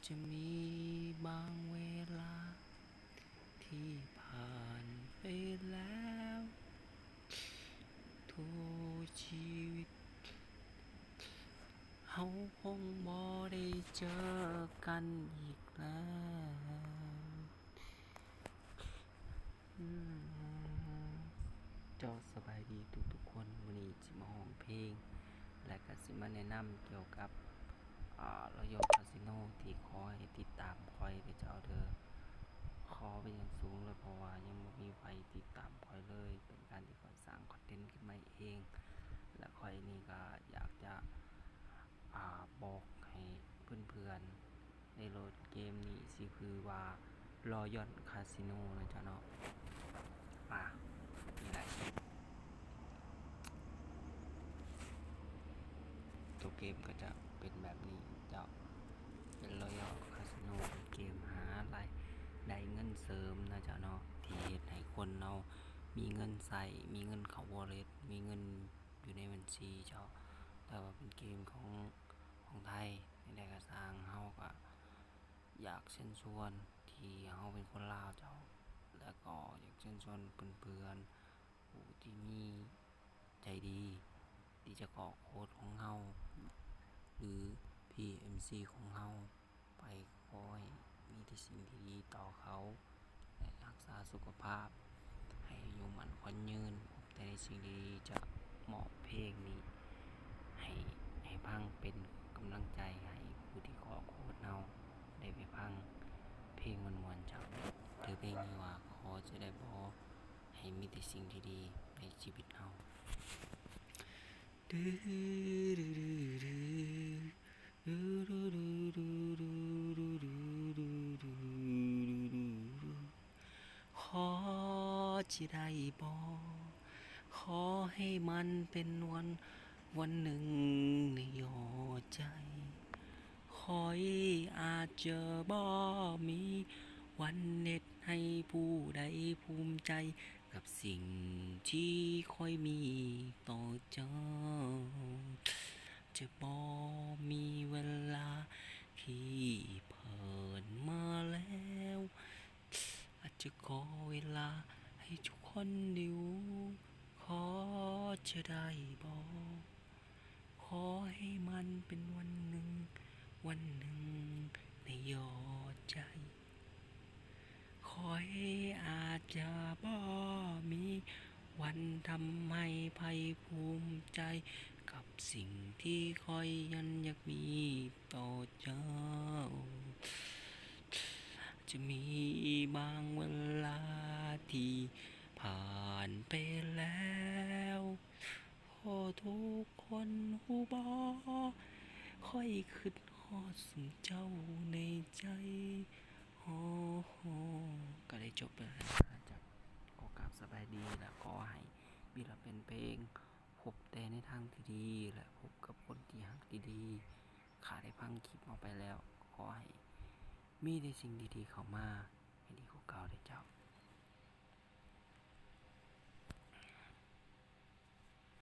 ຈະມີບາງເວລາທີ່ຜ່ານໄປແລ້ວ ທຸກຊີວິດ ເຮົາຄົງບໍ່ໄດ້ເຈີກັນອີກແລ້ວ. ເຈົ້າ ສະບາຍດີທຸກໆຄົນ. ມື້ນີ້ຊິມາຮ້ອງເພງ ແລະກະຊິມາແນະນຳກ່ຽວກັບ ອາ Royal Casino ທີ່ຂໍໃຫ້ຕິດຕາມຂ້ອຍເດີເຈົ້າເດີ. ຂໍເປັນຢ່າງສູງເລີຍ ເພາະວ່າຍັງບໍ່ມີໃຜຕິດຕາມຂ້ອຍເລີຍ. ເປັນການທີ່ຂ້ອຍສ້າງຄອນເທັນຂຶ້ນມາເອງ ແລະຂ້ອຍນີ້ກະຢາກຈະ ອາ ບອກໃຫ້ເພື່ອນໆ ໄດ້ໂຫຼດເກມນີ້ ຊື່ຄືວ່າ Royal Casino ນະເຈົ້າເນາະ. ອາ ນີ້ແຫຼະ ຕົວເກມກໍຈະເປັນແບບນີ້ເຈົ້າ ເປັນ Royal Casino ເປັນເກມຫາລາຍໄດ້ເງິນເສີມນະເຈົ້າເນາະ ທີ່ເຮັດໃຫ້ຄົນເຮົາມີເງິນໃຊ້ ມີເງິນເຂົ້າ wallet ມີເງິນຢູ່ໃນບັນຊີເຈົ້າ. ແຕ່ວ່າເປັນເກມຂອງ ຂອງໄທ ແນວໃດກໍຊ່າງ ເຮົາກໍ ຢາກເຊີນຊວນທີ່ເຮົາເປັນຄົນລາວເຈົ້າ ແລ້ວກໍຢາກເຊີນຊວນເພື່ອນໆ ຜູ້ທີ່ມີໃຈດີ ທີ່ຈະເກາະໂຄດຂອງເຮົາ ຫຼື ພີເອັມຊີ ຂອງເຮົາ ໄປ. ຂໍໃຫ້ມີແຕ່ສິ່ງທີ່ດີຕໍ່ເຂົາ ແລະ ຮັກສາສຸຂະພາບໃຫ້ອາຍຸໝັ້ນຂວັນຍືນ. ແຕ່ໃນສິ່ງທີ່ດີຈະມອບເພງນີ້ໃຫ້ ໃຫ້ຟັງເປັນກຳລັງໃຈໃຫ້ຜູ້ທີ່ເກາະໂຄດເຮົາໄດ້ໄປຟັງເພງມ່ວນໆ ຈາກເທື່ອເພງນີ້ວ່າ ຂໍຈະໄດ້ບໍ່ໃຫ້ມີແຕ່ສິ່ງທີ່ດີໃນຊີວິດເຮົາ. ຂໍຈະໄດ້ບໍ່? ຂໍໃຫ້ມັນເປັນວັນ ວັນໜຶ່ງໃນຍອດໃຈ. ຂ້ອຍອາດຈະບໍ່ມີວັນເຮັດໃຫ້ຜູ້ໃດພູມໃຈ ກັບສິ່ງທີ່ຂ້ອຍມີຕໍ່ເຈົ້າ. ຈະບໍ່ມີເວລາທີ່ຜ່ານມາແລ້ວ ອາດຈະຂໍເວລາໃຫ້ທຸກຄົນໄດ້ຮູ້. ຂໍຈະໄດ້ບໍ່? ຂໍໃຫ້ມັນເປັນວັນໜຶ່ງ ວັນໜຶ່ງໃນຍອດໃຈ. ຂ້ອຍອາດຈະບໍ່ມີວັນທຳໃຫ້ໃຜພູມໃຈ ກັບສິ່ງທີ່ຂ້ອຍຍັງຢາກມີຕໍ່ເຈົ້າ. ຈະມີບາງເວລາທີ່ຜ່ານໄປແລ້ວ ພໍທຸກຄົນຮູ້ບໍ່? ຂ້ອຍຄິດຮອດຊຸມເຈົ້າໃນໃຈ. ໂອ້ໂຫ ກໍໄດ້ຈົບໄປແລ້ວ. ຈະຂໍກາບສະບາຍດີ ແລະ ຂໍໃຫ້ມີແຕ່ເປັນເພງ ພົບແຕ່ໃນທາງທີ່ດີ ແລະ ພົບກັບຄົນທີ່ຮັກທີ່ດີ. ຂ້າໄດ້ຟັງຄລິບເອົາໄປແລ້ວ ຂໍໃຫ້ມີແຕ່ສິ່ງດີໆເຂົ້າມາ ໃຫ້ດີກວ່າເກົ່າເດີເຈົ້າ.